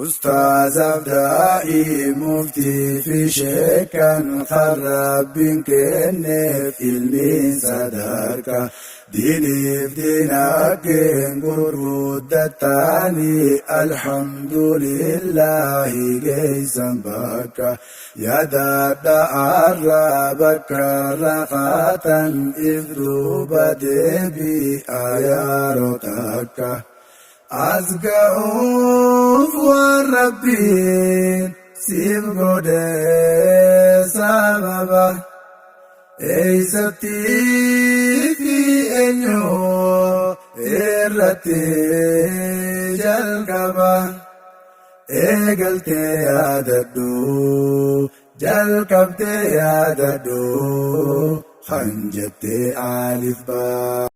Ustaazaaf daa'ii muftii fi sheekan kan Rabbiin kenneef ilmiin sadarka diiniif diinagdeen gurguddattaanii alhamdulillaahi geeysan bakka yaadadha arra bakka raqaatan if duuba deebi'a yeroo takka. As ga'uuf waan Rabbiin siif godhe sababa eeysatti fi eenyu irratti jalqaba eegaltee yaadadhu jalqabdee yaadadhu kan jettee alif baa.